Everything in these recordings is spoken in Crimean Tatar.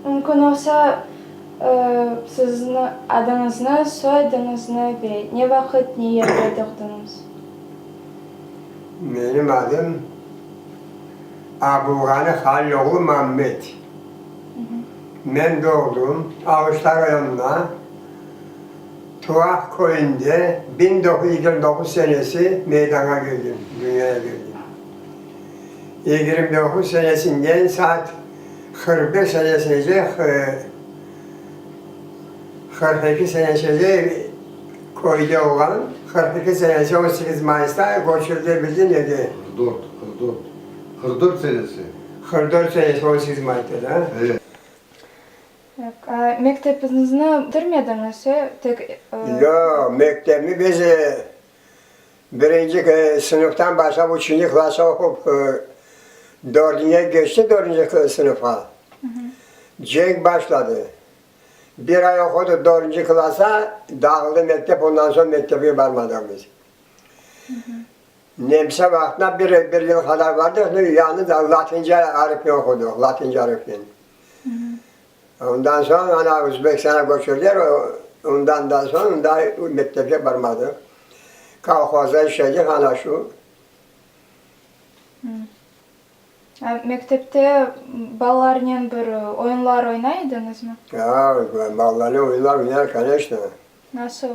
Mümkün olsa, siziñ adıñıznı, soyadıñıznı ve ne vaqıt, ne yerde doğdıñız? Menim adım Abulğani Halil oğlu Mammet. Men doğdım Aluşta rayonında, Tuvaq köyünde 1929 senesi meydanğa keldim, dünyaya keldim. 29 senesinden saat 41 senesinece, 42 senesinece köyde olğan, 42 senesi 18 mayısta köçürdi bizi nege? 44, 44. 44 senesi. 44 senesi 18 mayısta da. Evet. Mektepiñizni bitirmediñiz, e? Tek. Yoq, mektepni biz Birinci sınıftan başlap üçünci klassa oqup, dördüncige keçti, dördünci sınıfqa. Cenk başladı. Bir ay oqudıq dördünci klassa, dağıldı mektep, ondan soñ mektepke barmadıq biz. Nemse vaqtında bir, bir yıl qadar bardıq, yañı da latince arifni oqudıq, latince arifnen. Ondan soñ ana Özbekistanğa köçürdiler, ondan da soñ daa mektepke barmadıq. Kolhozda işledik ana şu. Mektepte balalarnen bir oyunlar oynay ediñizmi? Ya, balalarnen oyunlar oynay, koneçno. Nasıl?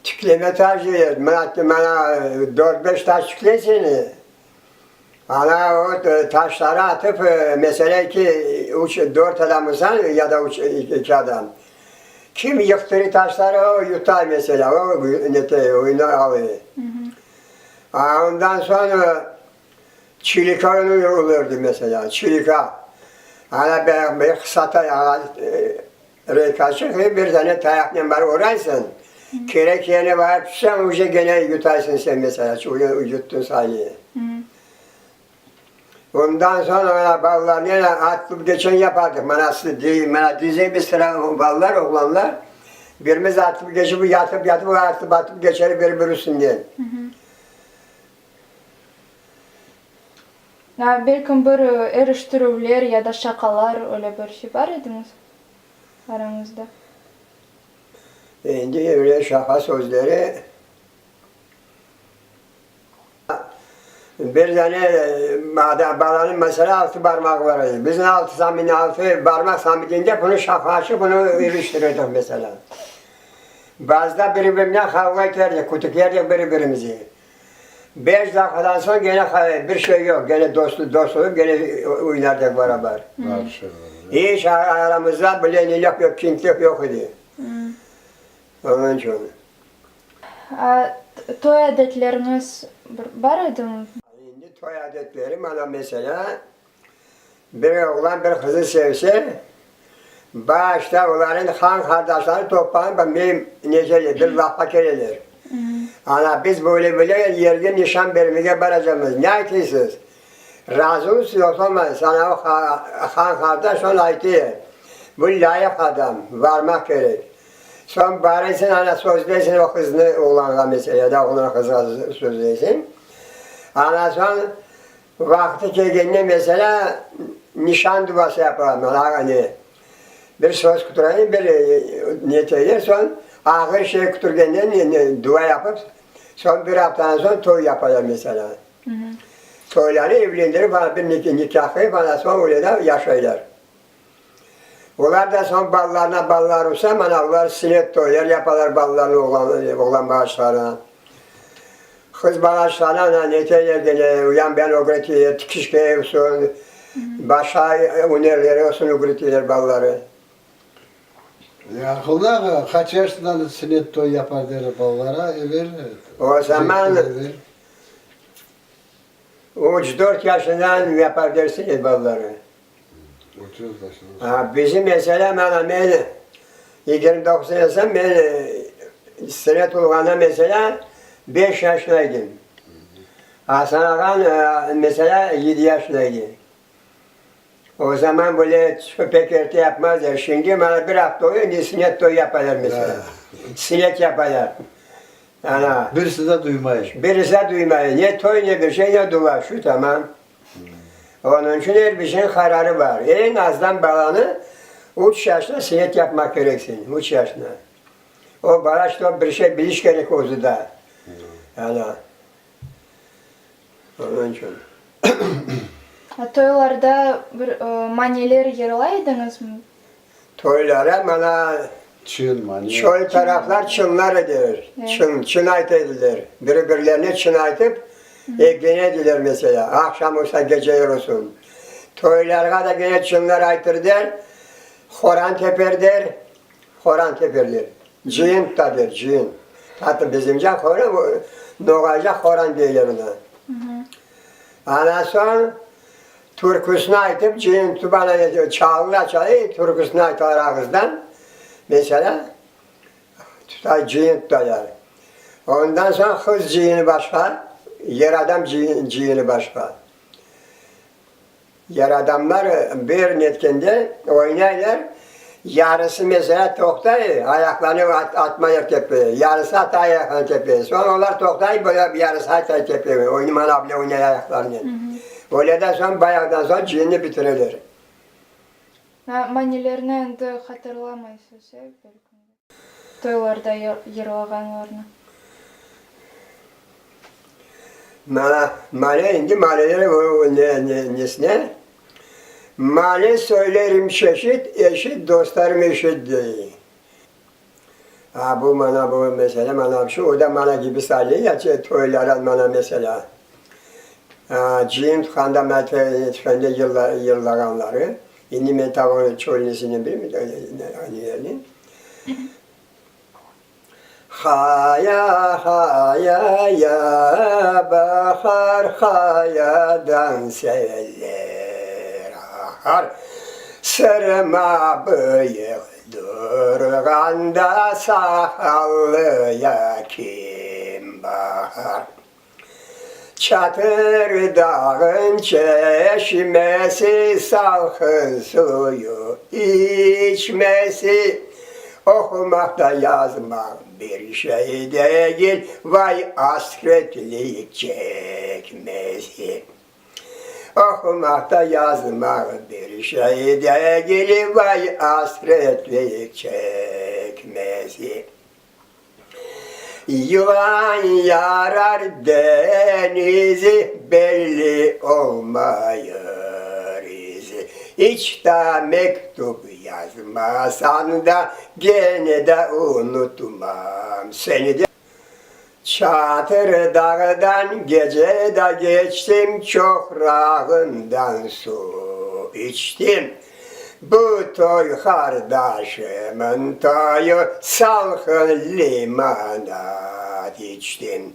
Tikleme taş deyler, mına, mına dört-beş taş tikleysiñ, Ana o taşları atıp, meselâ, eki, üç, dört adam olsañ ya da üç, eki adam, kim yıqtırı taşları, o yuta, meselâ, o nete, oyunı alır. A ondan soñ çilika oyunı olurdı, meselâ, çilika. Ana bir qısa tayaq, reyka çıqıp, bir dane tayaqnen barıp uraysıñ, kerek yerine barıp tüşseñ, uje gene yutaysıñ sen, meselâ, yuttıñ sayı. Ondan soñ ana balalarnen atlıp geçen yapardıq. Mana mana dize bir sıra balalar, oğlanlar, birimiz atlıp geçip, yatıp, yatıp, atlıp, atlıp geçer bir-bir üstünden. Belkim bir eriştirüvler ya da şaqalar, öyle bir şey bar ediñiz arañızda? Endi öyle şaqa sözleri. Bir dane balanıñ meselâ altı barmağı bar edi. Bizim altı samini, altı barmaq samidinde bunı şaqa açıp, bunı iriştirirdik meselâ. Bazıda biri-birinden qavğa eterdik, kütüklerdik biri-birimizi. Beş daqiqadan soñ gene bir şey yoq, gene dost dost olıp gene oynardıq beraber. İç aramızda bile nelik yoq, kintlik yoq edi. Onıñ içün. Toy adetleriñiz bar edimi? Endi toy adetleri, mana meselâ, bir oğlan bir qıznı sevse, başta olarnıñ han qardaşları toplanıp, men nece bir lafqa keleler. Ana, biz böyle-böyle yerge nişan bermege baracamız, ne aytıysız? Razımısız yoqsa olmaysız? Ana o han qardaş onı aytı, bu lâyıq adam, varmaq kerek. Soñ barıysıñ, ana sözleysiñ o qıznı oğlanğa mesela, ya da oğlan qızğa sözleysiñ. Ana soñ vaqtı kelgende mesela nişan duası yapalar, mana ne, bir söz quturayım, bir neteyler, soñ ağır şey quturgende dua yapıp, soñ bir aftadan soñ toy yapalar mesela. Toyları evlendirip, ana bir nikâh qıyıp, ana soñ öyle de yaşaylar. Olar da soñ balalarına balalar olsa, mana olar sünnet toylar yapalar balalarına, oğlan, oğlan balaçıqlarına. Qız balaçıqlarına ana neteler gene, uyan buyan ögreteler, tikişke olsun, başqa ünerleri olsun ögreteler balaları. Ya aqıllı ağa, qaç yaşından sünnet toy yapar derler balalara, evel? O zaman üç-dört yaşından yapar dersin balaları. Bizim meselâ, mana men 29 senesinde men sünnet olğanda meselâ beş yaşında edim. Asan ağam meselâ yedi yaşında edi. O zaman böyle pek erte yapmazlar. Şimdi mana bir afta oluyor, endi sünnet toyu yapalar meselâ. Sünnet yapalar. Ana. Birisi de duymay. Birisi de duymay. Ne toy, ne bir şey, ne dua. Şu tamam. Onıñ içün er bir şeyniñ qararı bar. Eñ azdan balanı üç yaşına sinet yapmaq kereksiñ, üç yaşına. O bala ştob bir şey biliş kerek özü da. Ana. Onıñ içün. Toylarda bir maneler yırlay ediñizmi? Toylara mana Çın, mane. Çöl taraflar çınlar ediler. Çın, çın ayta ediler. Biri-birlerine çın aytıp, eglene ediler meselâ. Aqşam olsa, geceler olsun. Toylarğa da gene çınlar aytırdılar, horan teperdiler, horan teperler. Cıyın tuta der, cıyın. Tatlı bizimce horan, noğayca horan deyler ona. Ana soñ Türküsini aytıp, cıyın tutıp ana çalğılar çalay, türküsini aytalar ağızdan, meselâ, tutay, cıyın tutalar. Ondan soñ qız cıyını başqa, er adam cıyını başqa. Er adamlar bir netkende oynaylar, yarısı meselâ toqtay, ayaqlarını atmaylar tepeye, yarısı ata ayaqlarını tepeye. Soñ olar toqtay, böyle yarısı ata tepeye, oynamana bile oynay ayaqlarınen. Öyleden soñ, bayağıdan soñ cıyınnı bitireler. Manelerni endi hatırlamaysız, e, belki de, toylarda yırlağanlarnı? Mana, mane endi maneler nesine? Mane söylerim çeşit, eşit, dostlarım eşit dey. A bu mana bu mesele mana şu, o da mana kibi sayılır ya, toylara mana mesela. Cıyın tutqanda mete tüfende yırlağanları, endi men tam onıñ çölnesini bilmeyim, nelerini. Haya, haya, ya bahar, hayadan seller aqar. Sırma bıyıq durğanda saqallıya kim baqar? Çatır dağın çeşmesi, salqın suyu içmesi, Oqumaq da yazmaq bir şey degil, vay asretlik çekmesi. Oqumaq da yazmaq bir şey degil, vay asretlik çekmesi. Yılan yarar denizi, belli olmayır izi. İç da mektup yazmasan da, gene de unutmam seni de. Çatır dağdan gece de geçtim, çoqrağından su içtim. Bu toy qardaşımın toyu, salqın limonad içtim.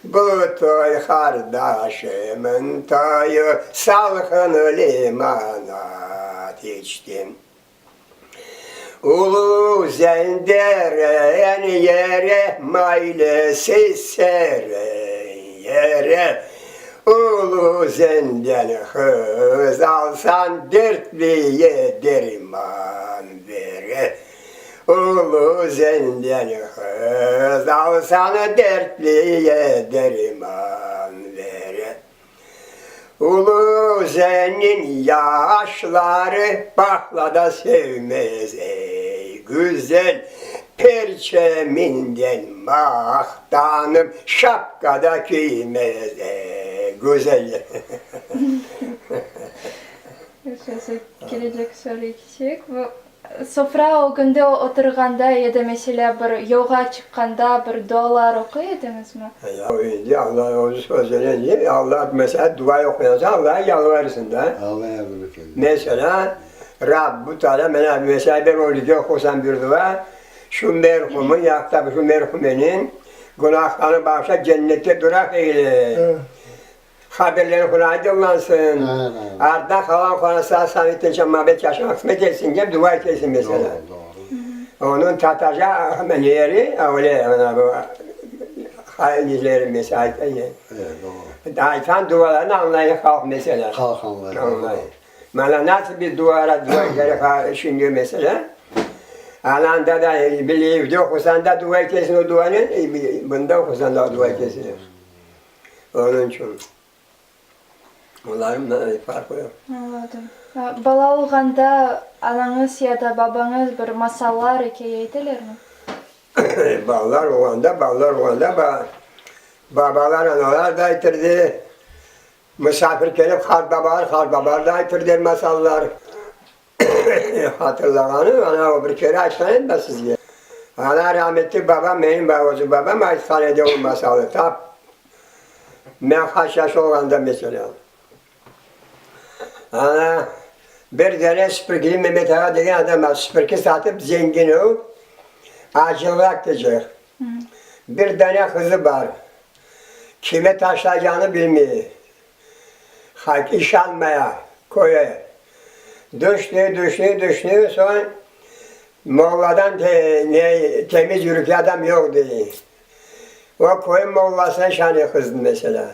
Bu toy qardaşımın toyu, salqın limonad içtim. Ulu Zenderen yere, maylesi seren yere, Ulu Zenden qız alsan, dertliye derman bere. Ulu Zenden qız alsan, dertliye derman bere. Ulu Özenniñ yaşları baqla da sevmez, ey güzel, Perçeminden maqtanıp şapka da kiymez, ey güzel. Kelecek soru keçeyik. Bu Sofra ögünde oturğanda ya da, meselâ, bir yolğa çıqqanda bir dualar oquy ediñizmi? Ya, endi Alla özü sözüne ne, Alla, meselâ, dua oquyansa, Allağa yalvarırsıñ da. Alla yardım etken. Meselâ, Rabbu Taalâ, mına, meselâ, bir ölüge oqusam bir dua, şu merhumın, yahut da şu merhumeniñ günahlarını bağışla, cennette duraq eyle. Haberleri qulaq aydınlansın, arttan qalan qorantağa sağ tınç mabet yaşamaq qısmet etsin dep dua etesin meselâ. Onıñ tatarca neyeri öyle mına bu neleri meselâ aytqan dualarını añlay halq meselâ. Halq añlay. Mana nasıl biz duara dua eterek şimdi meselâ, ananda da bir evde oqusañ da dua etesiñ o duanen, bunda oqusañ da dua etesiñ. Onıñ içün. Olarnıñ farqı yoq. Añladım. Bala olğanda anañız ya da babañız bir masallar, ikâye etelermi? Balalar olğanda, balalar olğanda babalar, analar da aytırdı. Misafir kelip qartbabalar, qartbabalar da aytırdı masallar. Hatırlağanım, ana o bir kere aytqan edim da sizge. Ana rahmetli babam, menim özü babam aytqan edi o masalı. Tap men qaç yaş olğanda meselâ. Ana bir dene süpürgili Memet ağa degen adam bar, süpürgi satıp zengin olıp, acılığa ketecek. Bir dane qızı bar, kime taşlaycağını bilmey. Haq işanmaya köye. Düşüne, düşüne, düşüne, soñ molladan ne temiz yürekli adam yoq dey. O köyün mollasına işane qıznı meselâ.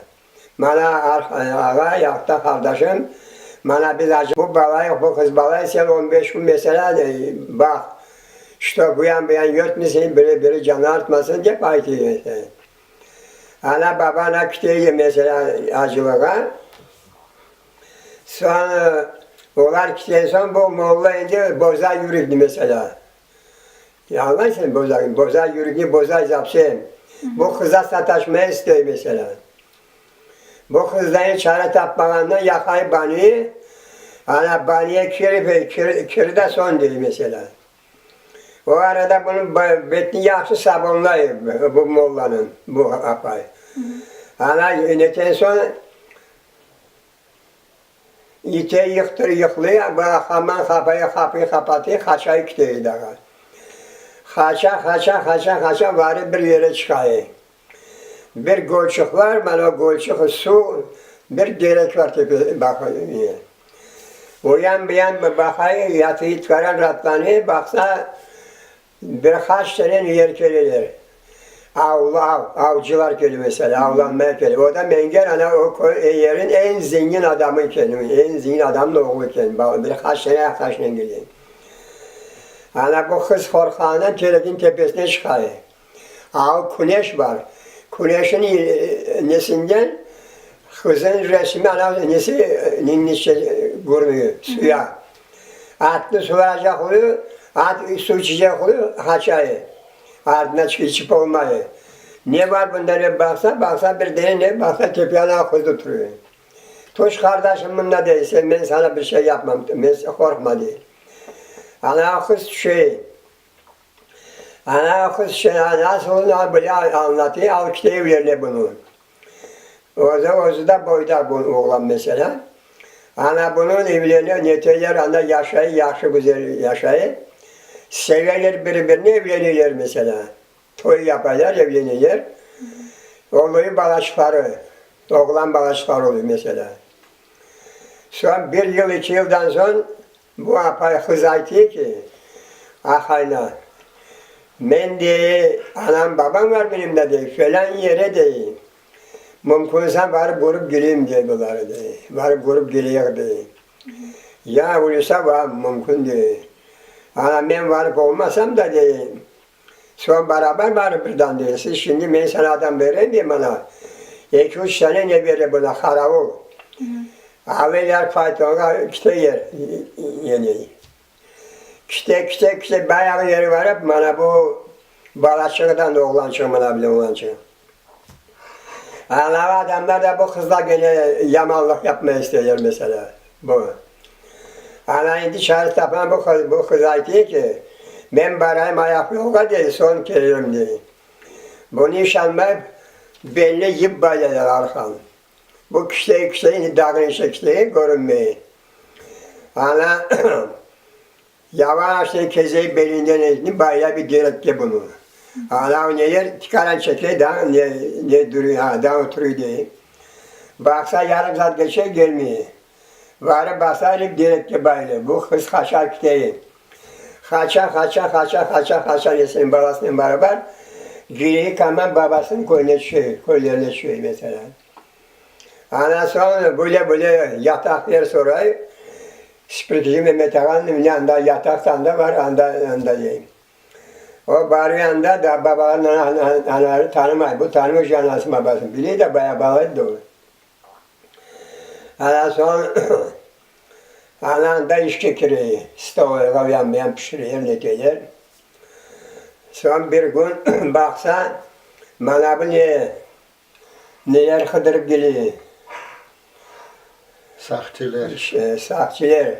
Mana ağa yahut da qardaşım, mana biz acı bu balayıq, bu qız balayıq, sen on beş kün meselâ baq, şto bu yan bu yan yörtmesin, biri biri canı artmasın dep aytıyor meselâ. Ana baba ana kiteydi meselâ acılığa. Soñ olar kitken soñ bu molla endi boza yürükni meselâ. Añlaysıñmı boza, boza yürükni boza zapşe. Bu qıza sataşmaya istey meselâ. Bu qızdan çare tapmağandan yaqay baniye, ana baniye kirip, kir de soñ dey meselâ. O arada bunıñ betini yahşı sabunlay bu mollanıñ, bu apay. Ana neten soñ ite yıqtır yıqlay, bu haman qapayı qapıyı qapatay, qaçay kitey daha. Qaça, qaça, qaça, qaça, varıp bir yere çıqay. Bir gölçıq var, mana o gölçıq suv, bir derek var tepe, baq, o yan bu yan baqay, yatı tikaran ratlanı, baqsa, bir qaç tane yer keleler, avlı av, avcılar kele meselâ, avlanmaya kele. O da menger ana o köy yerin eñ zengin adamı eken, eñ zengin adamnıñ oğlu eken, bir qaç tane aqtaşnen kelgen. Ana bu qız qorqqanından terekniñ tepesine çıqay. Ao küneş bar. Küneşin nesinden qızın resmi ana nesi ninniçe körünüyor suya. Atnı suvaracaq oluyor, at suv içecek oluyor, qaçay. Artına çıqıp içip olmay. Ne bar bunda dep baqsa, baqsa bir dene ne baqsa tepe ana qız oturuyor. Tuş qardaşım mında dey, sen men sana bir şey yapmam, men qorqma dey. Ana qız tüşey. Ana qız nasıl ona bile añlatay, al kite evlerine bunı. Özü, özü de boydaq bu oğlan meselâ. Ana bunıñ evlerine neteler, anda yaşay, yahşı güzel yaşay. Seveler biri-birini, evleneler meselâ. Toy yapalar, evleneler. Oluy balaçıqları, oğlan balaçıqları oluy meselâ. Soñ bir yıl, eki yıldan soñ Bu apay qız aytı ki, aqayına, Men, dey, anam, babam var menim de, dey, felân yere, dey, mümkünse barıp körip keleyim, dey, buları, dey, barıp körip keleyik, dey. Ya ölse va, mümkün, dey. Ana, men barıp olmasam da, dey, soñ barabar barıp birdan, dey, siz şimdi men sana adam bereyim, dey, mana, eki-üç tane ne bere buna, qaravul. Alıylar faytonğa kiteler yani. Kite, kite, kite bayağı yeri varıp mana bu balaçığıdan oğlançıq mına bile oğlançıq. Anavı adamlar da bu qızla gene yamanlıq yapmaya isteyler mesela bu. Ana endi çare tapan bu qız, bu qız aytıyor ki, men barayım ayaq yolğa dey, soñ kelirim dey. Bunı işanmayıp beline yip baylaylar arqan. Bu kişi kişi dağnıñ şekli körünmey. Ana yavaştan kezey belinden etni bayla bir derekke bunu. Ana o ne yer tikaran çeke dağ ne ne duruy ha dağ oturuy dey. Baqsa yarım saat keçe gelmey. Varıp baqsa elif derekke baylı. Bu qız qaça kitey. Qaça qaça qaça qaça qaça nesinen balasınen barabar Giriy kaman babasınıñ köyüne tüşey, köylerine tüşey mesela. Ana soñ böyle-böyle yataq yer soray, Spirtci Memet ağanıñ mine anda yataq da anda bar, anda, anda dey. O barıy anda da babalarnıñ anaları tanımay, bu tanımış anasını babasını, biley de bayağı bala edi o. Ana soñ ana anda işke kire, stolovıйğa o yan bu yan pişireler, neteler. Soñ bir kün baqsa, mana bu ne, neler qıdırıp kele. Saqçiler. Saqçiler.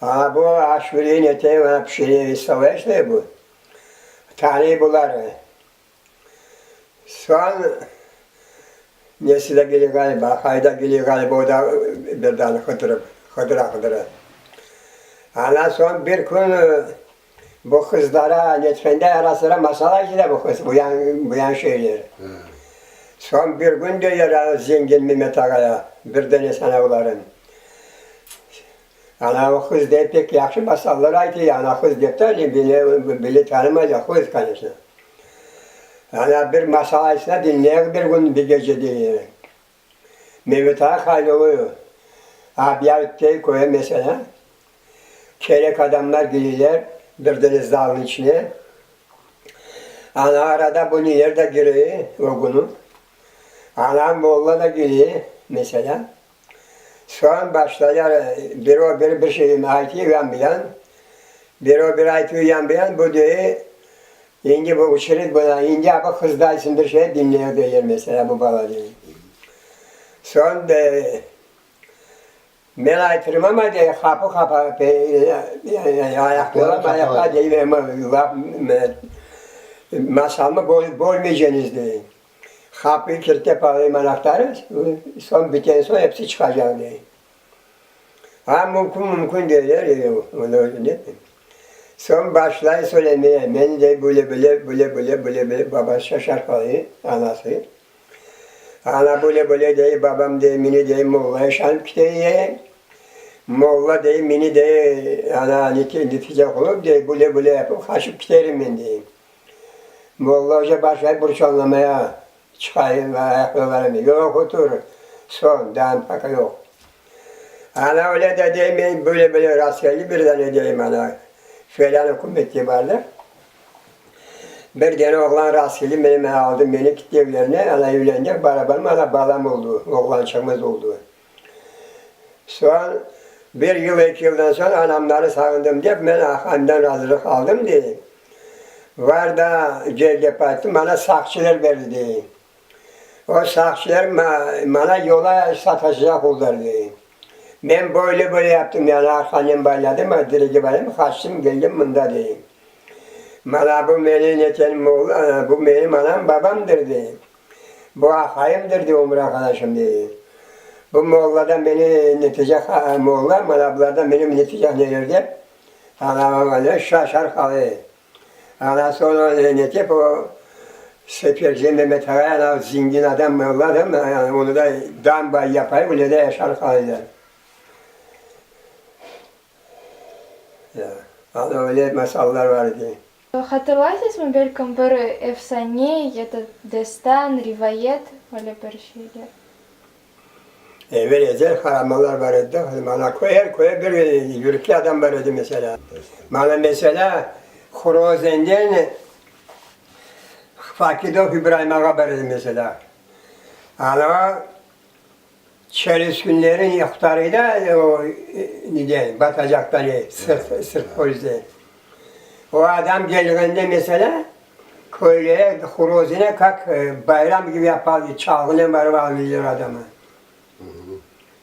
Ana bu aşure nete, mana pişire, stolovıya işley bu. Tanıy buları. Soñ nesi de kele ğaliba, aqayı da kele ğaliba, o da birden qıdırıp, qıdıra-qıdıra. Ana soñ bir kün bu qızlara netkende ara-sıra masal aytıla bu qız, bu yan, bu yan şeyler. Soñ bir kün deyler zengin Memet ağaya, bir dane sana oların. Ana o qız dey pek yahşı masallar aytı, ana qız dep de bile, bile tanımaylar, qız, koneçno. Ana bir masal aytsın da diñleyik bir kün, bir gece dey. Memet ağa qayda Abyavit dey köye meselâ, kerek adamlar kireler bir dane zalnıñ içine. Ana arada bu neler de kire o künü. Ana molla da kire meselâ. Soñ başlaylar, biri o biri bir şey aytıyor yan-bu-yan, biri o biri aytıyor yan-bu-yan, bu dey, endi bu uçurıt buna, endi a bu qız da aytsın bir şey, diñleyik deyler, meselâ, bu bala dey. Soñ dey, men aytırım amma dey, qapı qapa, ayaqlarım ayaqta dey, laf, masalnı bölmeyceñiz dey. Qapıyı kirtep alayım anahtarı, soñ biten soñ episi çıqacaq, dey. A, mümkün, mümkün, deyler, onı ne Soñ başlay söylemeye, men, dey, böyle, böyle, böyle, böyle, böyle, böyle, babası şaşar qalay, anası. Ana böyle, böyle, dey, babam, dey, meni, dey, molla işanıp kite, molla, dey, meni, dey, ana, netice qılıp, dey, böyle, böyle yapıp, qaçıp kiterim men, dey. Molla oca başlay burçanlamaya, çıqayım, ayaqlarım, yoq, otur, soñ, daa paka yoq. Ana öyle de dey, men böyle-böyle rast keldi, bir dane deyim ana, felân ükümetke bardıq. Bir dane oğlan rast keldi, meni aldı, meni gitti evlerine, ana evlendik, barabar ana balam oldu, oğlançığımız oldu. Soñ, bir yıl, eki yıldan soñ anamları sağındım dep, men aqayımdan razılıq aldım, dey. Var da, gel dep ayttım, maña saqçılar berdi, dey. O saqçılar maña yola sataşacaq oldılar, dey. Men böyle-böyle yaptım, yani arqanen bayladım, direge bayladım, qaçtım, keldim mında, dey. Mana bu meni netenim oğlu, bu menim anam, babamdır, dey. Bu aqayımdır, dey, ömür arqadaşım, dey. Bu molladan meni netecek, molla, mana bulardan meni netecek neler dep, ana şaşar qalay. Ana soñra netep o Seferci Memet ağa, ana zengin adam, molla adam, onı da dambay yapay, öyle de yaşar qalaylar. Ya, ana öyle masallar var edi. Hatırlaysızmı, belkim, bir efsane ya da destan, rivayet, öyle bir şeyler? Evel ezel qaramanlar bar edi de, mana köy, er köye bir yürükli adam bar edi, meselâ. Mana, meselâ, Hurozenden Fakidov İbraim ağa bar edi, meselâ. Ana o çelüskünlerin qurtarıydı o neden, batacaqtan, sırt, sırt polisten. O adam kelgende, meselâ, köylere horozını kak bayram kibi yapar, çalğınen barıp alırlar adamı.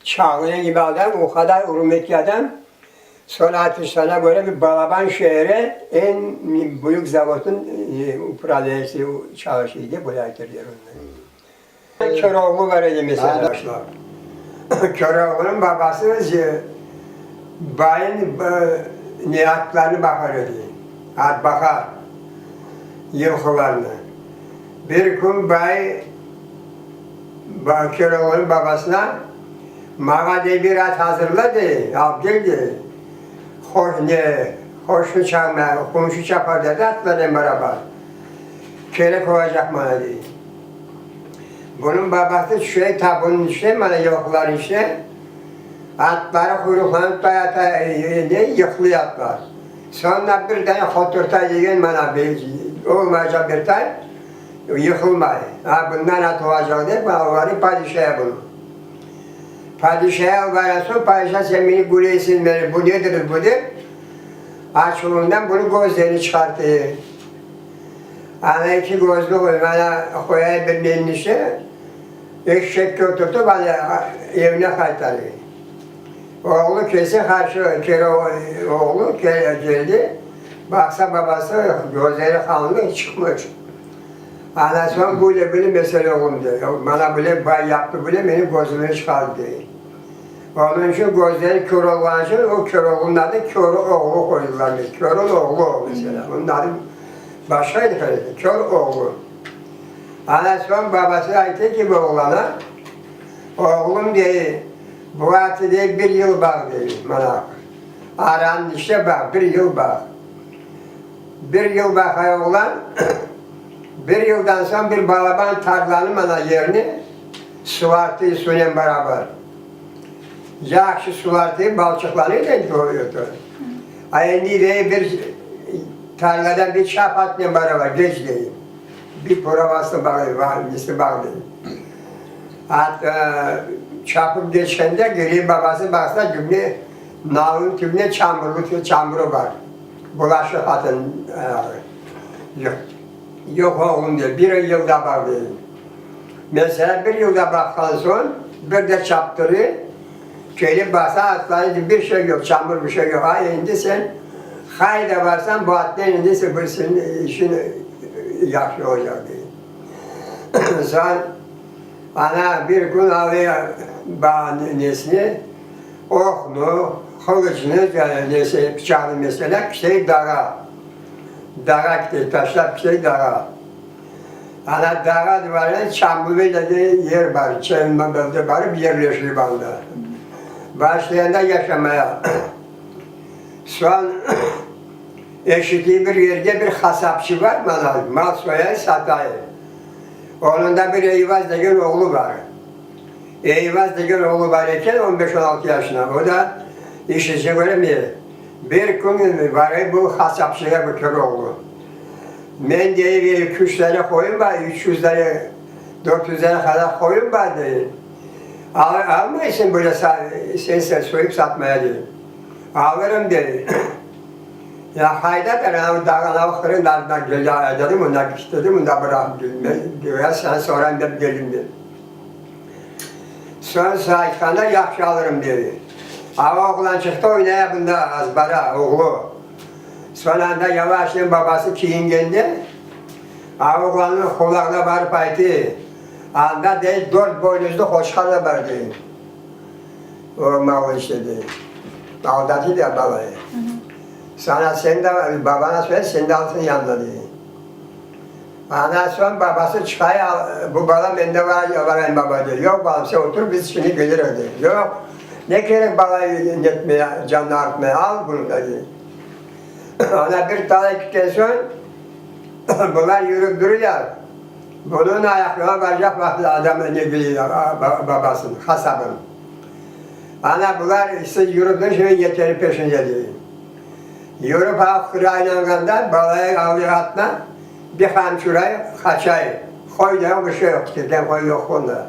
Çalğınen kibi adam, o qadar ürmetli adam. Soñ aytışlarına köre, bir balaban şeeri eñ büyük zavodnıñ upravlâyası çalışıydı, böyle aytırlar ondan. Köroğlu bar edi meselâ. Köroğlunıñ babası bayın ne atlarını baqar edi, at baqar, yılqılarnı. Bir kün bay Köroğlunıñ babasına, Maña, dey, bir at azırla, dey, alıp gel, dey, ne, hoşnı çalma, qomşu çapar dedi atlarnen beraber, kerek olacaq maña, dey. Bunıñ babası tüşe tabunıñ içine, mana yılqılarnıñ içine, atları quyruqlanıp ta ne yıqlıy atlar. Soñra bir dane hoturtay degen mana olmaycaq bir tay yıqılmay. A, bundan at olacaq dep, alvarıy padişaya bunı. Padişaya baran soñ, padişa sen meni güleysiñ, meni bu nedir bu dep, açuvından bunıñ közlerini çıqartı. Ana eki közlü qoy, mana qoyay bir mendişe, eşekke oturtıp ana evine qaytarı. Oğlu kelse qarşı kere oğlu keldi, baqsa babası közleri qanlı çıqmış. Ana soñ böyle böyle mesele oğlum dey, mana böyle bay yaptı böyle menim közümni çıqardı dey. Onıñ içün közleri kör olğanı içün o kör oğlunıñ adı kör oğlu qoydılar. Körün oğlu o mesela. Onıñ adı başqa edi qaneki, kör oğlu. Ana soñ babası ayttı ki bu oğlana, oğlum dey, bu atı dey bir yıl bağ dey, mana aranıñ içine bağ, bir yıl bağ. Bir yıl baqay oğlan, bir yıldan soñ bir balaban tarlanı mana yerni suvarttı sunen beraber. Yahşı suvarttı, balçıqlanı da endi o ötü. A endi dey bir tarladan bir çap atnen beraber geç dey. Bir poravasını bağ, nesi bağ dey. At çapıp geçkende geliy babası baqsa cümle nalnıñ tübüne çamurlı çamurı bar. Bulaşıq atın ayağı. Yoq, yoq oğlum, dey, bir yıl da baq, dey. Mesela, bir yıl da baqqan soñ, bir de çaptırı, kelip baqsa, atlarında bir şey yoq, çamur bir şey yoq. A, endi sen qayda barsañ, bu atnen endi sen bu seniñ işiñ yahşı olacaq, dey. Soñ, ana, bir kün alıy nesini, Oqnı, qılıçnı, nesi, pıçaqnı meselâ, kitey dağa. Dağa kitey, taşlap kitey dağa. Ana dağa divarına Çamlıbel degen yer bar, Çamlıbelde barıp yerleşilip anda. Başlayanda yaşamaya. Soñ eşitey bir yerde bir hasapçı bar, mana, mal soyay, satay. Onıñ da bir Eyvaz degen oğlu bar. Eyvaz degen oğlu bar eken, on beş-on altı yaşında, o da işici köremey. Bir kün baray bu hasapçığa bu kör oğlu. Men, dey, eki üç dane qoyum bar, 300 dane, 400 dane qadar qoyum bar, dey. Almaysıñ böyle sen soyıp satmaya, dey. Alırım, dey. Ya qaydadır, anavı dağ, anavı qırın ardından geldi, aydadım, onda kitledi, mında bıraqıp geldim. Men biraz sana sorayım dep geldim, dey. Soñ aytqanda, yahşı alırım, dedi. A oğlan çıqtı oynaya bunda azbara, oğlu. Soñ anda yavaşnen babası kiyingende, a oğlannıñ qulağına barıp aytı, Anda, dey, dört boynuzlı qoçqar da bar, dey. O mal işte, dey. Aldatı da balayı. Sana sen de, babana söyle, sen de alsın yanına, dey. Ana soñ babası çıqay, bu bala mende varayım baba dey. Yoq balam, sen otur, biz şimdi keliriz dey. Yoq, ne kerek balayı netmeye, canını ağırtmaya, al bunu da dey. Ana bir talay ketken soñ, bular yürip dururlar. Bunıñ ayaqlarına baracaq vaqıt adam ne biley babasınıñ, hasabınıñ. Ana bular ise yürip durur, şimdi yeterim peşinde dey. Yürip alıp qıra aylanğanda, balayı alıyor atına, bir qamçıray, qaçay. Qoy da yoq, bir şey yoq, ketken qoy yoq onda.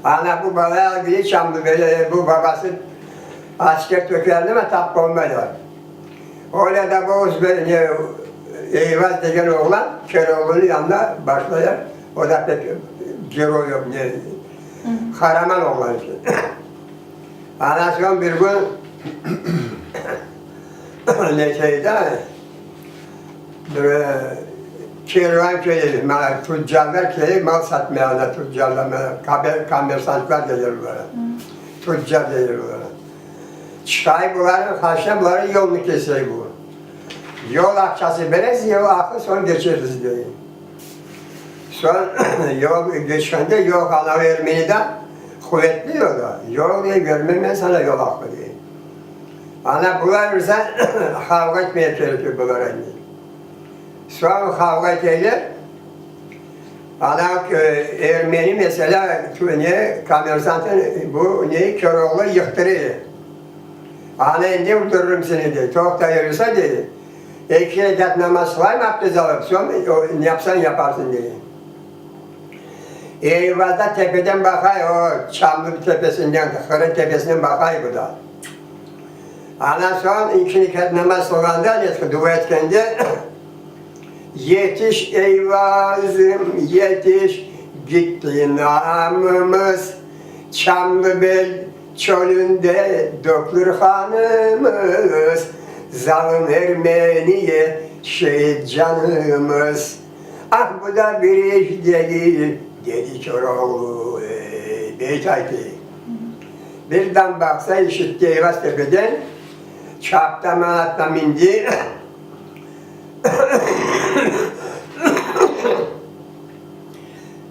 Ana bu balayı alıp kele Çamlıbele, bu babası asker tökerdi mi, tapıp olmaylar. Öyle de bu özbe, ne, Eyvaz degen oğlan Köroğlunıñ yanına başlaya, o da pek geroy, ne, qaraman oğlan eken. Ana soñ bir kün neçeyde bir kervan kele, mana tuccarlar kele mal satmaya, ana tuccarlar, mana kommersantlar deyler olara, tuccar deyler olara. Çıqay bularnıñ qarşına, bularnıñ yolunı kesey bu. Yol aqçası beresiz, yol aqı soñ geçeriz dey. Soñ yol geçkende yol anav ermeni de quvetli o da, yol dey, bermem men sana yol aqı dey. Ana bular ise qavğa etmeye kerekir bular endi. Soñ qavğa eteyler, ana ermeni mesela ne kommersantı bu neyi Köroğlu yıqtırı. Ana endi öldürürüm seni dey, toqta yürüse dey. Eki rekat namaz qılayım, abdest alıp, soñ ne yapsañ yaparsıñ, dey. Eyvazda tepeden baqay, o Çamlı tepesinden, Qırım tepesinden baqay bu da. Ana soñ iki rekat namaz qılğanda, neski dua etkende, Yetiş, Eyvazım, yetiş, gitti namımız, Çamlıbel çölünde dökülür qanımız, Zalım ermeniye şeit canımız. Ah, bu da bir iş degil, dedi Köroğlu, ey, beyt aytı. Birden baqsa, işitti Eyvaz tepeden, çaptı aman atına mindi.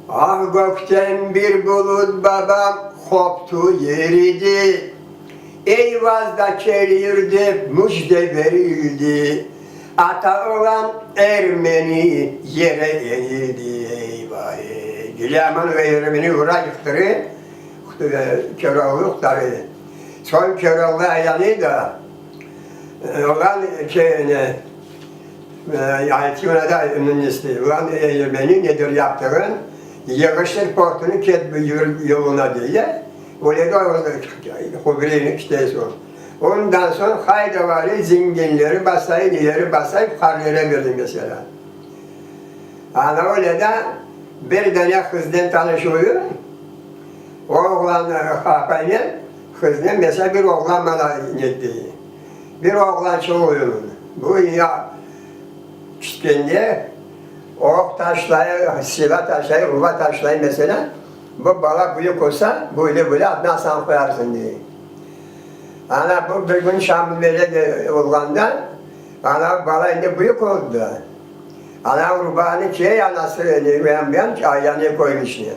Ah, gökten bir bulut babam qoptu, eridi, Eyvaz da keliyur dep müjde berildi, Ata oğlan ermeni yere enildi, eyvah, ey. Gülâman ve ermeni ura yıqtırı, Köroğlu qurtarı. Soñ Köroğlu aylanı da, oğlan ne, ayttı ona da nesni, ulan ermeni nedir yaptığın, yığıştır portunı ket yoluna diye, öyle de hubrini kiteysoñ. Ondan soñ haydavari zinginleri basay, neleri basay, qarlere berdi mesela. Ana öyle de bir dane qıznen tanışuvı, o oğlan apaynen qıznen mesela bir oğlan bana netti. Bir oğlançıq oluyor. Bu ya küçkende oq taşlay, sila taşlay, ruba taşlay mesela. Bu bala büyük olsa, böyle böyle adını Asan qoyarsıñ dey. Ana, bu bir kün Şamilbeyde olğanda, ana, bala endi büyük oldı da. Ana urbanı key, anası uyan bu yan aylanıp qoymış ne.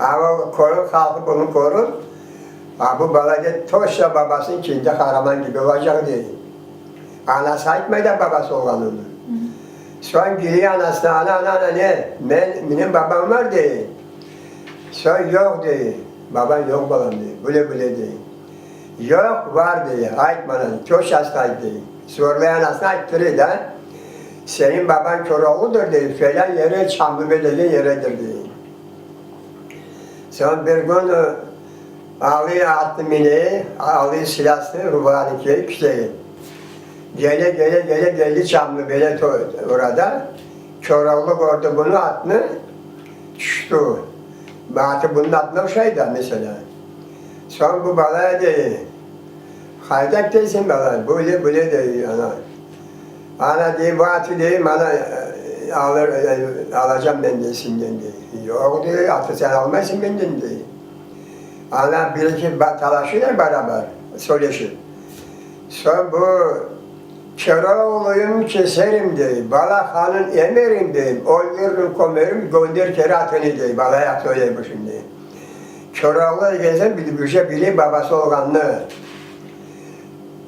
A o körip, halqı bunı körip, a bu bala dey, toçno babasınıñ kendi qaraman kibi olacaq dey. Anası aytmay da babası olğanını. Soñ kele anasına, ana, ana, ana, ne, men, menim babam bar dey. Soñ yoq dey, babañ yoq balam dey, bile bile dey. Yoq, bar dey, ayt maña, töşçasını ayt dey. Zorlay anasına ayttırıy da, seniñ babañ Köroğludır dey, felân yeri Çamlıbel degen yeredir dey. Soñ bir kün alıy atnı miney, alıy silâsını, rubanı kiyip kitey. Gele, gele, gele geldi Çamlıbele orada. Köroğlu kördi bunı atnı, tüşti. Atı bunıñ atına oşay da, meselâ. Soñ bu bala dey, Qayda ketesiñ, bala? Böyle, böyle dey, ana. Ana dey, bu atı dey, mana alır, alacam men dey senden dey. Yoq dey, atı sen almaysıñ menden dey. Ana bir-eki talaşırlar barabar, söyleşip. Soñ bu Köroğluyım keserim dey, bala hanın emerim dey, öldüririm kömerim, gönder keri atını dey, balaya söyley bu şimdi. Köroğlu degen uje bile babası olğanını.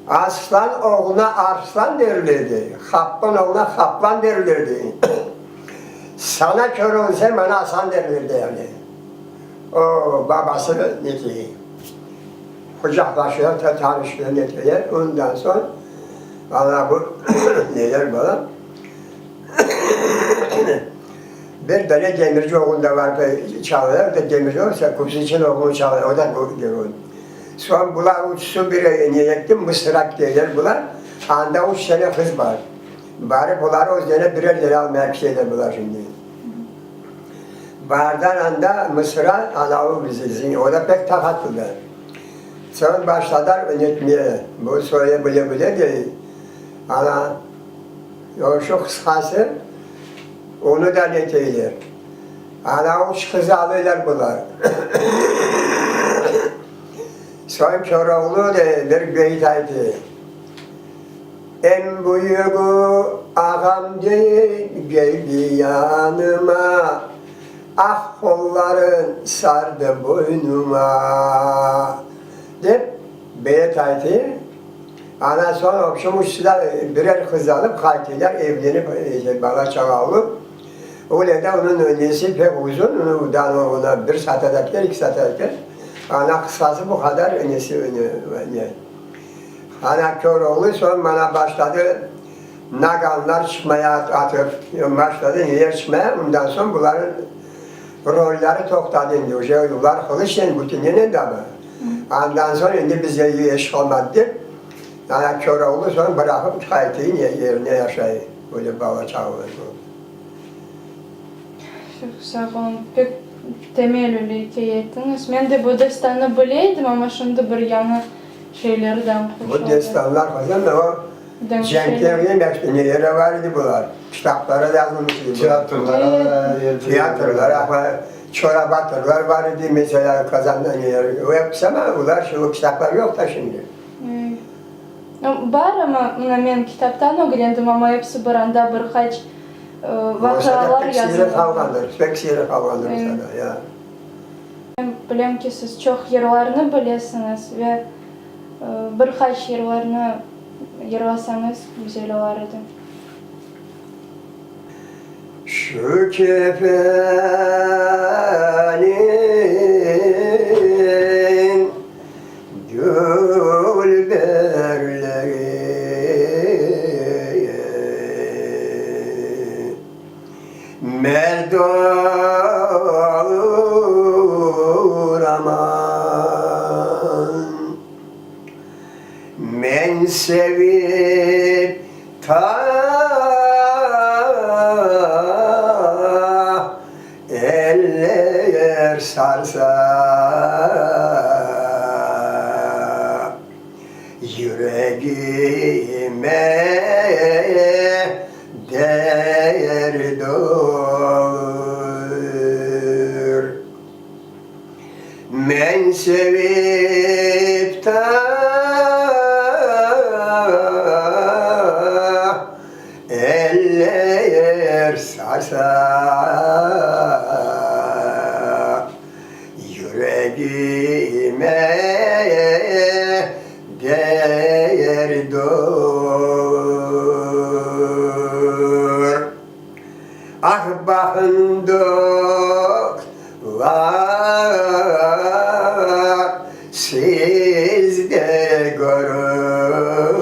Aslan oğluna arslan derler dey, happan oğluna haplan derler dey. Sana Köroğlu dese, mana Asan derler dey yani. O babası neki. Qucaqlaşıyor, tanışıyor neteler. Ondan soñ ana bu neler bala. Bir dane demirci oğlu da vardı, çalıyor da demirci oğlu, Kuznetsin oğlu çalıyor, o da Soñ bular üçüsi bir ne etti, Mısır'a kettiler bular, anda üç tane qız bar. Barıp bular özlerine birer dane almaya kettiler bular şimdi. Bardılar anda Mısır'a, anavı bizi, o da pek taqatlı da. Soñ başladılar öynetmeye, bu söyle bile bile dey, ana, şu qısqası, onı da neteyler. Ana üç qızı alıylar bular. Soñ Köroğlu dey, bir beyt aytı. Eñ büyügi ağam dey, geldi yanıma, Ah qolların sardı boynuma, dep beyt aytı. Ana soñ obşim uçtılar, birer qız alıp qayttılar, evlenip, bala-çağa olıp. Öyle de onıñ nesi pek uzun, onı bir saat da keter, eki saat da keter. Ana qısqası bu qadar nesi, ne. Ana Köroğlu soñ mana başladı naganlar çıqmaya atıp başladı neler çıqmaya, ondan soñ buların. Rolları toqtadı endi, uje olar qılıçnen bütün nenen de ama. Andan soñ endi bizge eş qalmadı dep, ana Köroğlu soñ bıraqıp qayttı yerine yaşay, öyle bala-çağalar oldı. Çoq sağ oluñ, pek temel öyle ikâye ettiñiz. Men de bu destannı bile edim, amma şimdi bir yañı şeylerden qoşuldı. Bu destanlar, qızım, o cenklerge mektup neleri bar edi bular, kitaplara yazılmış edi bular. Teatrlara da edi. Teatrlara, Çora batırlar bar edi, meselâ, Qazanda neler, o episi amma olar, şu kitaplar yoq da şimdi. Bar, amma mına men kitaptan ögrendim, amma episi bir anda bir qaç vaqialar yazılğan. Qalğandır, pek siyrek qalğandır mesela, ya. Men bilem ki, siz çoq yırlarnı bilesiñiz ve bir qaç yırlarnı yırlasañız güzel olar edi. Şu kefenin dülberleri Merd olur aman. Men sevip ta eller sarsa, Yüregime dert olur. Men sevip ta eller sarsa, Yüregime dert olur. Ah, baqın, dostlar, siz de körün,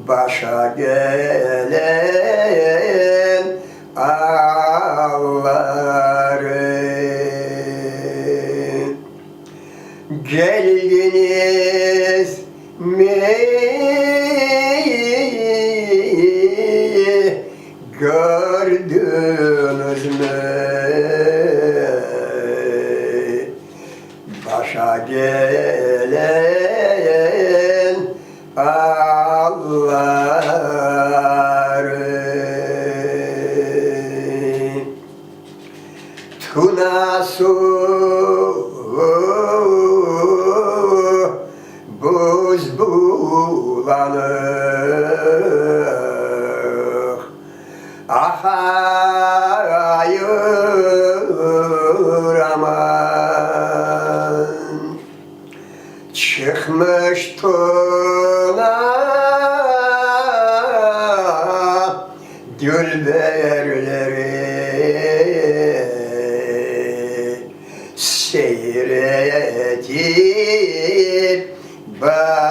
Başa gelen alları. Geldiñiz mi, gördüñiz mi, başa gelen alları? Tuna suvı buz bulanıq Aqayır aman. Çıqmış tuna dülberleri Seyir etip baqayır.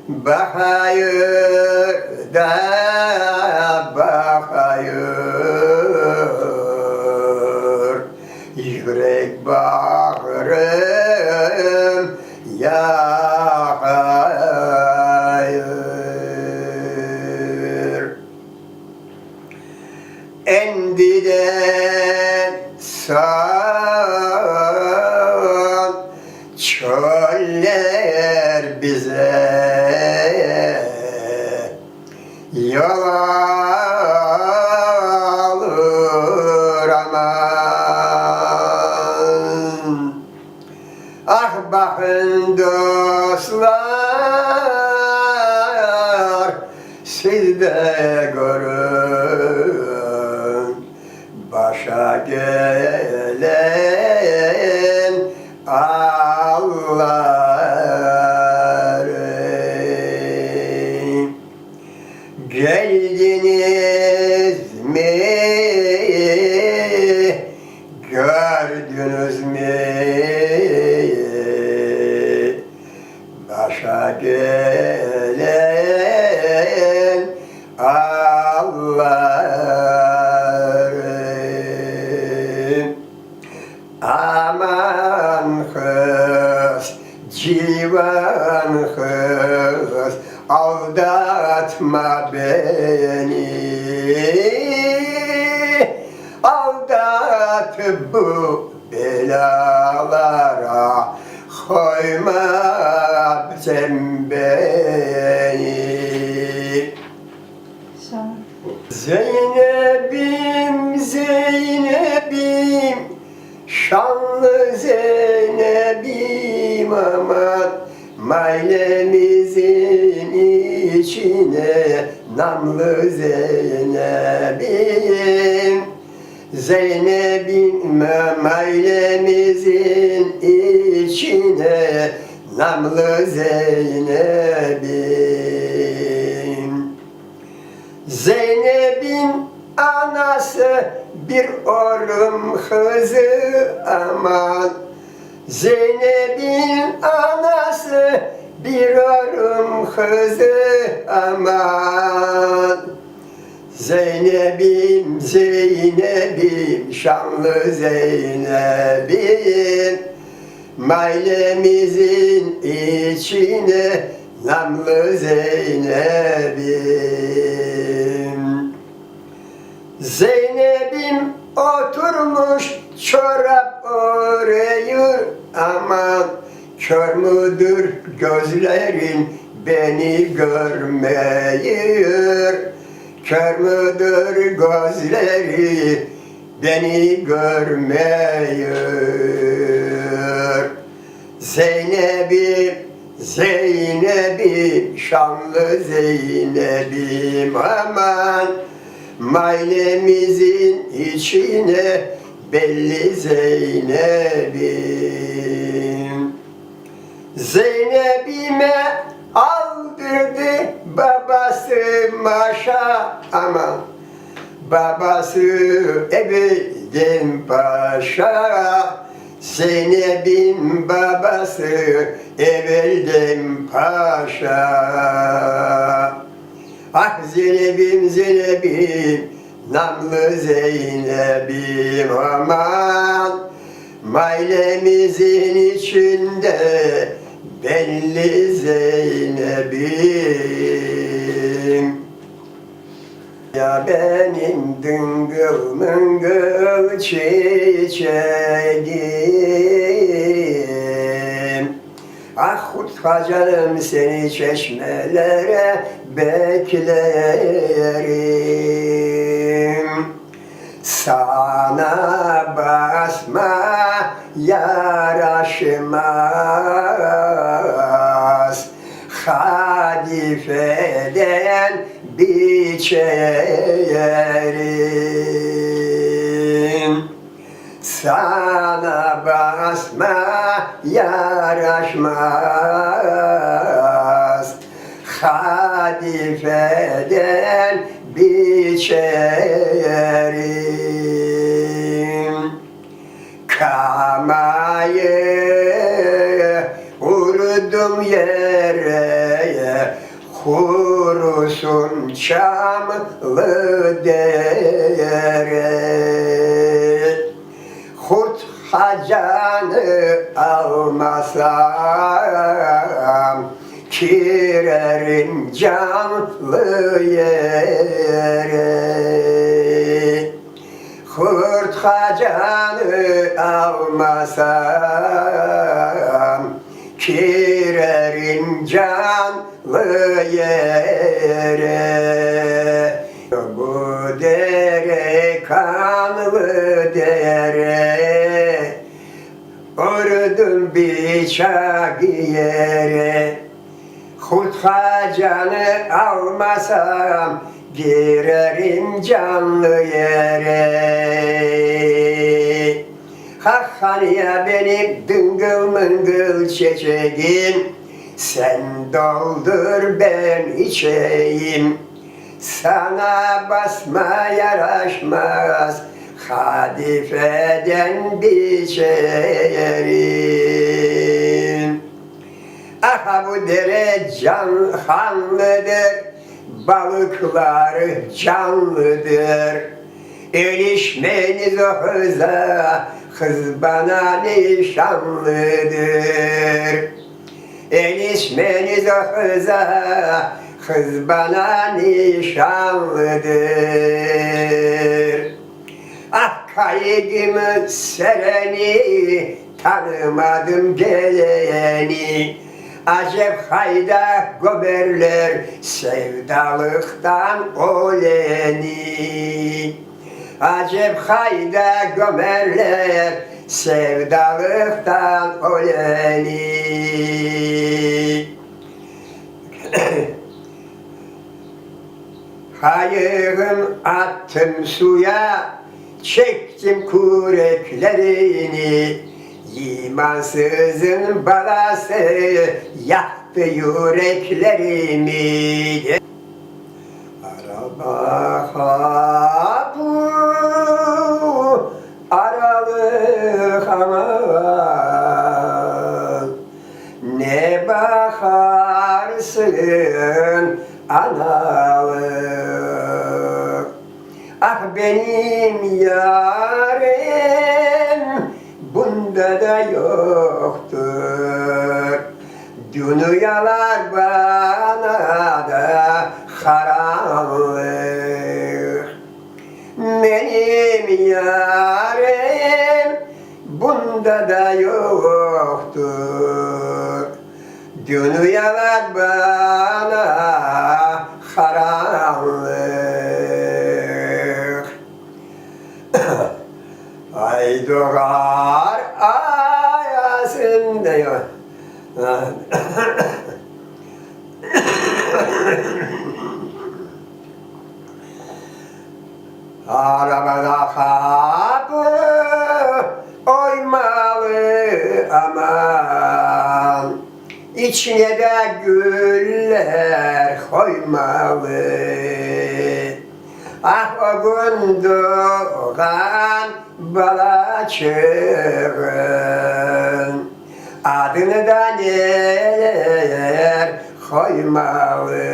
Baqayır da baqayır, Yürek bağrım yaqayır. Endiden soñ çöller bize yol olur aman. Ah, baqın, dostlar, siz de körün, Başa gelen alları. Geldiñiz mi, gördüñiz mi, başa gelen. Aman qız, civan qız, aldatma beni, Aldatıp bu belâlara qoyma sen beni. Sağ olun. Zeynebim, Zeynebim, şanlı Zeynebim aman, Mailemizin içine namlı Zeynebim. Zeynebim, mailemizin içine namlı Zeynebim. Zeynebin anası bir orum qızı, aman, Zeynebin anası bir orum qızı, aman. Zeynebim, Zeynebim, şanlı Zeynebim, Mailemizin içine namlı Zeynebim. Zeynebim oturmuş çorap örüyor, aman, Kör müdür gözlerin beni görmeyür, Kör müdür gözleri beni görmeyür. Zeynebim, Zeynebim, şanlı Zeynebim, aman, Mailemizin içine belli Zeynebim. Zeynebime aldırdı babası maşa, aman, Babası Ebeldin Paşa, Zeynebin babası Ebeldin Paşa. Ah Zeynebim, Zeynebim, namlı Zeynebim, aman, Mailemizin içinde belli Zeynebim. Ya benim dıngıl mıngıl çiçeğim, Ah Hutfa canım seni çeşmelere beklerim. Sana basma yaraşmaz, Kadifeden biçerim. Sana basma yaraşmaz, Kadifeden biçerim. Kamayı vurdum yere, Qurusun çamlı dere. Qurt hacanı almasam, Kirerim canlı yere. Qurt hacanı almasam, Kirerim canlı yere. Bu dere kanlı dere, Vurdum bıçağı yere. Qurt hacanı almasam, Girerim canlı yere. Hah haniye benim dıngıl mıngıl çeçegim, Sen doldur ben içeyim. Sana basma yaraşmaz, Kadifeden biçerim. Aha bu dere can hanlıdır, Balıkları canlıdır. Erişmeniz o hıza. Qız bana nişanlıdır. Erişmeniz o qıza, Qız bana nişanlıdır. Ah, kayıgımı sereni, Tanımadım geleni. Acep hayda gömerler Sevdalıqtan öleni. Acep hayda gömerler Sevdalıqtan öleni. Qayığım attım suya, Çektim küreklerini, İmansızın balası Yaqtı yüreklerimi. Araba qapu aralıq aman, Ne baqarsıñ analıq. Ah, benim yarem bunda da yoqtır, Dünyalar bana da qaranlıq. Menim yarem bunda da yoqtır, Dünyalar bana qaranlıq. Ay doğar ayasında. Arabada qapı oymalı, aman, İçine de güller qoymalı. Ah, o kün doğğan balaçığın Adını da neler qoymalı.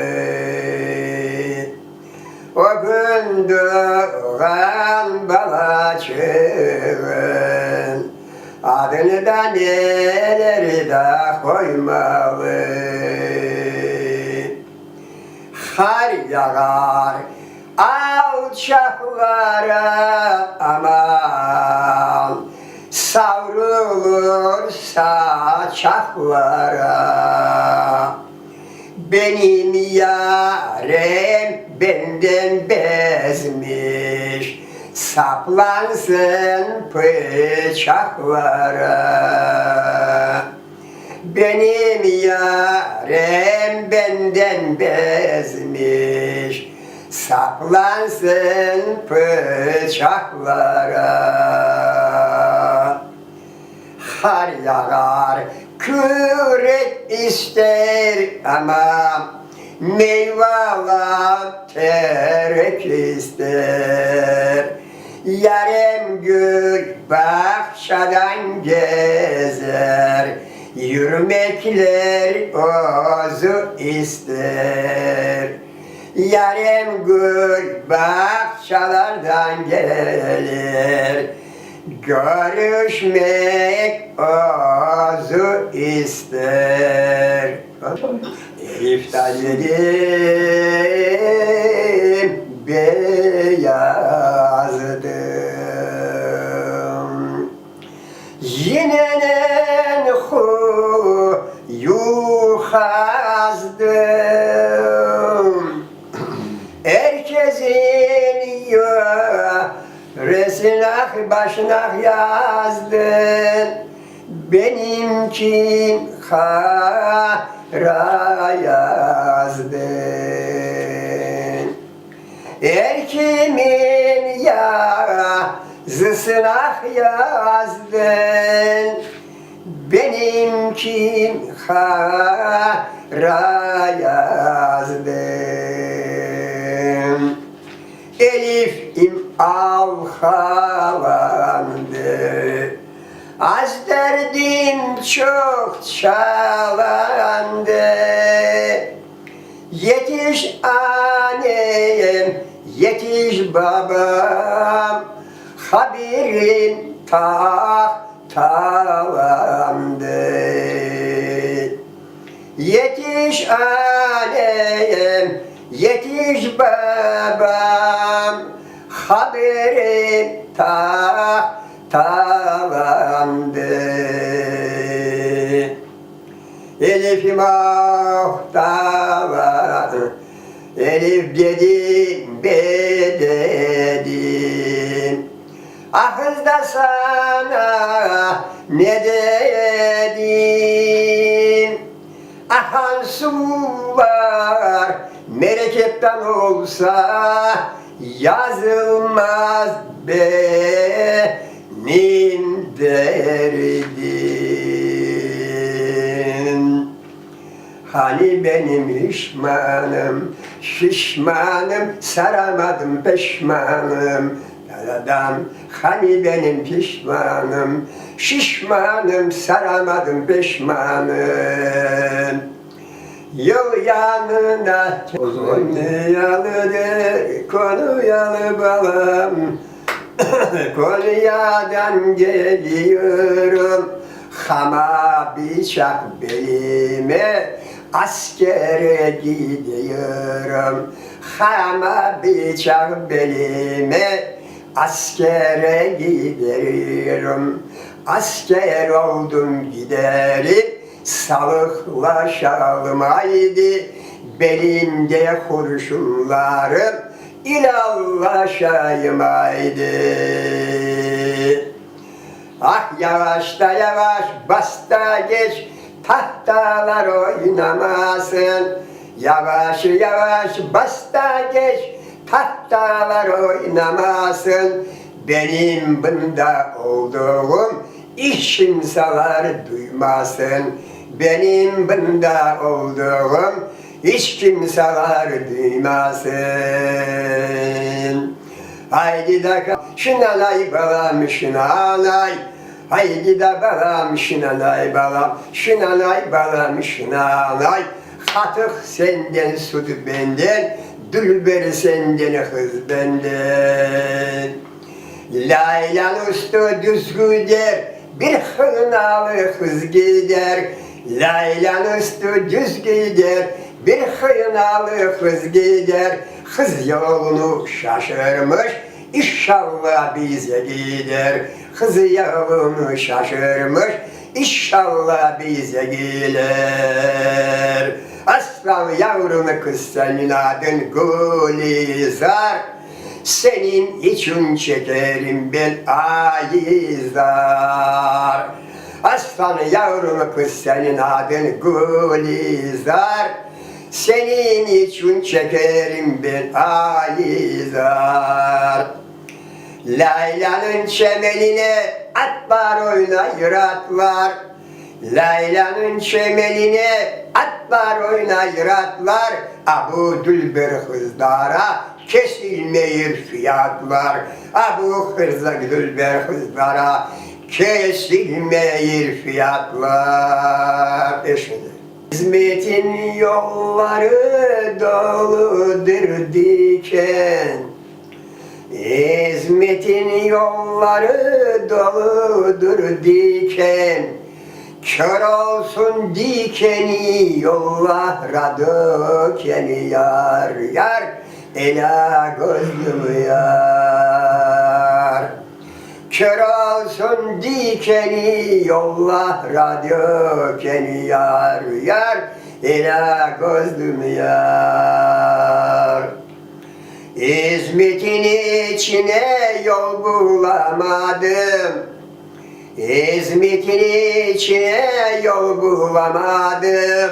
O kün doğğan balaçığın Adını da neler da qoymalı. Qar yağar alçaqlara, aman, Savrulur saçaqlara. Benim yarem benden bezmiş, Saplansın pıçaqlara. Benim yarem benden bezmiş, Saplansın pıçaqlara. Qar yağar, kürek ister, amma Meyvalar terek ister. Yarem gül bağçadan gezer, Yürmekler özü ister. Yarem gül bağçalardan gelir, Körüşmek özü ister. Elif tanedim beyazdım, Yinenen quyu qazdım. Er kesin yöresine başına yazdım. Benimki qara yazdın. Er kimin yazısına yazdın, Benimki qara yazdın. Elifim alqalandı, Az derdim çoq çalandı. Yetiş aneyim, yetiş babam, Haberim. Tahtalandı. Yetiş aneyim, yetiş babam, Haberim tahtalandı. Elifim ahtalandı, Elif dedim, be dedim. Ahızda sana ne dedim? Ahan suvlar merekepten olsa, Yazılmaz benim derdim. Hani benim hışmanım, şişmanım, Saramadım peşmanım, Yaradan. Hani benim pişmanım, şişmanım, Saramadım peşmanım. Yol yanına Konyalı de, Konyalı balam, Konya'dan geliyorum, Hama bıçaq belime, Askere gidiyorum. Hama bıçaq belime, Askere gidiyorum. Asker oldum giderim, Salıqlaşalım haydi, Belimde qurşunlarım, İlâllaşayım haydi. Ah, yavaş da yavaş, bas da geç, Tahtalar oynamasın. Yavaş, yavaş, bas da geç, Tahtalar oynamasın. Benim bında olduğum iç kimsalar duymasın. Benim bında olduğum iç kimsalar duymasın. Haydi da şınalay balam şınalay Haydi da balam şınalay balam şınalay balam şınalay Qatıq senden süt benden dülber senden qız benden Laylan üstü düz gider bir hınalı qız gider Laylan üstü düz gider bir hınalı qız gider Qız yolunu şaşırmış, inşallah bize gider. Qız yolunu şaşırmış, inşallah bize gelir. Aslan yavrum qız seniñ adıñ Gülizar, Seniñ içün çekerim ben ay-zar. Aslan yavrum qız seniñ adıñ Gülizar, Seniñ içün çekerim ben ay-zar. Laylânıñ çemenine atlar oynayır atlar, Laylânıñ çemenine atlar oynayır atlar, A bu dülber qızlara kesilmeyir fiyatlar, A bu dülber qızlara kesilmeyir fiyatlar. Eşiniz. İzmit'in yolları doludır diken, İzmit'in yolları doludır diken, Kör olsun dikeni yollara dökeni yar, yar, Ela gözlüm yar. Kör olsun dikeni yollara dökeni yar, yar, Ela gözlüm yar. İzmit'in içine yol bulamadım, İzmit'in içine yol bulamadım,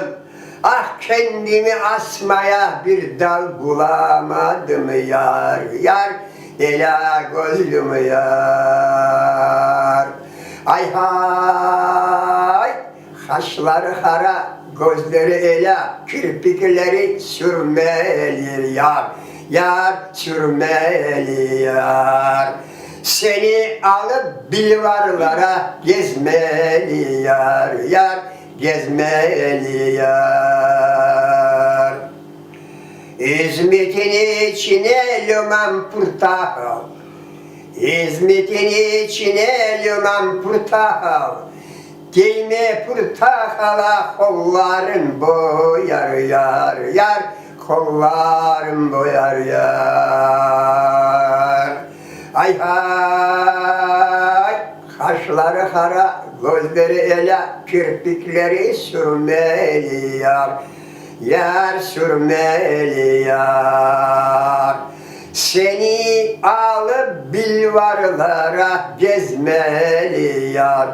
Ah, kendimi asmaya bir dal bulamadım yar, yar, Ela gözlüm yar. Ay-hay, qaşları qara, gözleri ela, Kirpikleri sürmeli yar, yar, sürmeli yar. Seni alıp bilvarlara gezmeli yar, yar, Gezmeli yar. İzmit'in içine liman portakal. İzmitin içine liman purtaqal, Giyme purtaqala qolların boyar yar, yar, Qolların boyar yar. Ay-hay, qaşları qara, közleri elâ, Kirpikleri sürmeli yar, yar, Sürmeli yar. Seni alıp bilvarlara gezmeli yar,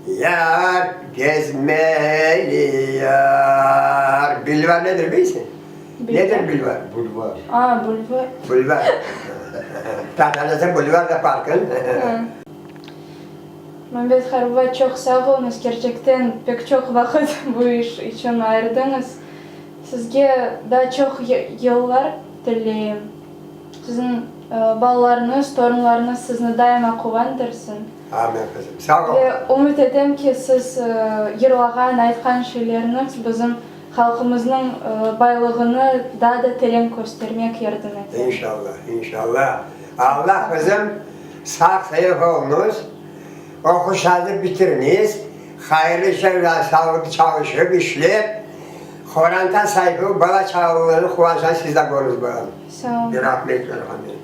yar, gezmeli yar. Bilvar nedir bileysiñ? Nedir bilvar? Bulvar. A, bulvar. Bulvar. Tatarcası bulvar da farqın. Mambet Harbuva, çoq sağ oluñız, kerçekten pek çoq vaqıt bu iş içün ayırdıñız. Sizge daa çoq yıllar tileyim. Siziñ balalarıñız, torunlarıñız sizni daima quvandırsın. Amin, qızım. Sağ ol. Ve ümüt etem ki, siz yırlağan, aytqan şeyleriñiz bizim halqımıznıñ baylığını daa da teren köstermek yardım eter. İnşallah, inşallah. Allah, qızım, sağ-seyif oluñız, oquşañızı bitiriñiz, hayırlı işlerge sağlıp çalışıp, işlep, Qoranta saibi, bala-çağalılarnıñ quvançlarını siz de körüñiz, balam. Sağ olun. Bir rahmet, merhamet.